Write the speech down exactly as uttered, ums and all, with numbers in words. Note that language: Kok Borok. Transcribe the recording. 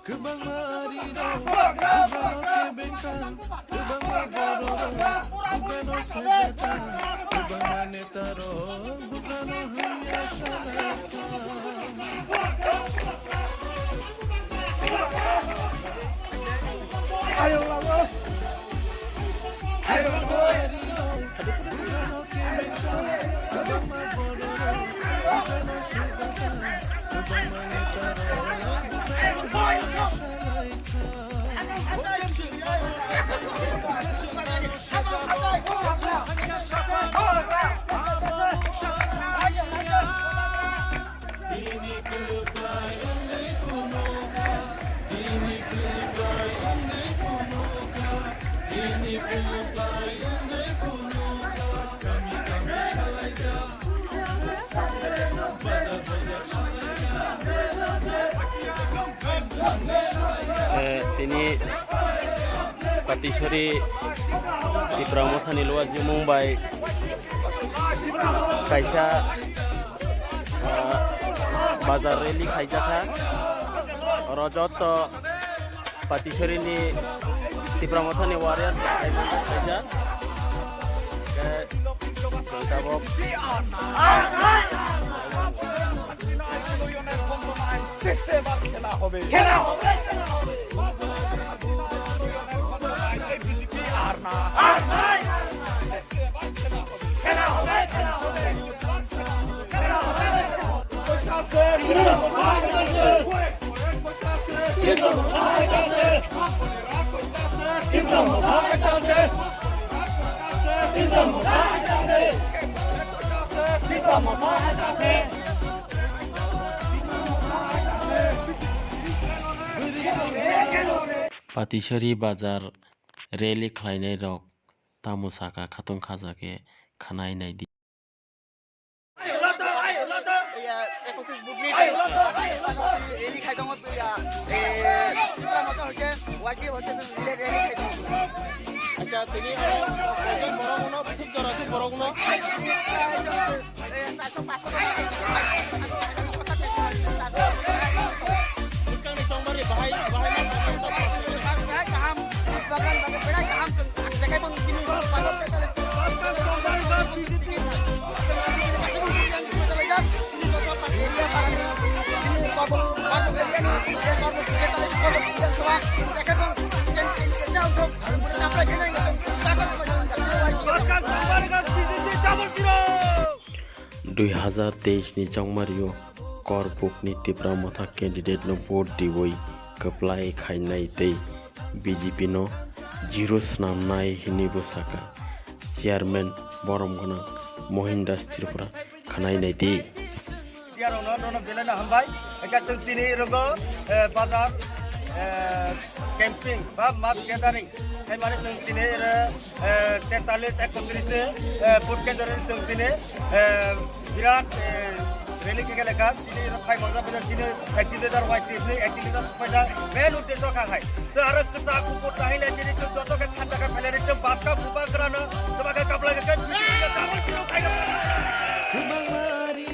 Kwbangma arirok bugrano chebengkha, kwbangma bororok bugrano sejata, kwbangma netarok bugrano hamya salaikha. Eh, tini Patisori Tipra Mothani luajimung bai kaisa, ah, bazar rally khaijakha. Oro joto Patisorini Tipra Mothani warrior bai kaisa. Ke, tabok. Patisari bazar rally khlainai rok tamo saka khatung khaja khe khanai naidi. Iya, ekotris bukni rally khai tongo, iya, eh, motor hoite, Y T F hoite rally khai tongo. Acha, tini, eh, borok uno, bisik jora se borok uno. Dui hazar teis ni chongmario Korbuk ni Tipra Motha candidate no vote diwi kwplai khainai tei B J P no zero swnamnai hinwi bwsakha Chairman borom gwnang Mohin Das Tripura. Khanai naidi. Tiarokno nono belai no hambai. Eka chwng tini rogo, eh, bazar, eh, camping ba mass gathering. Hai mani chwng tini ere, eh, tetalis, ekotris, eh, food gathering chwng tini, eh, birat, eh, rally khe khe lekha. Tini rok phai mojak phai tini activator Y T F ni activator phai da main uddesho kha hai. Chwng aro kwchak kuphur tahai lai tini chwng joto khe thanda khe phailai chwng baska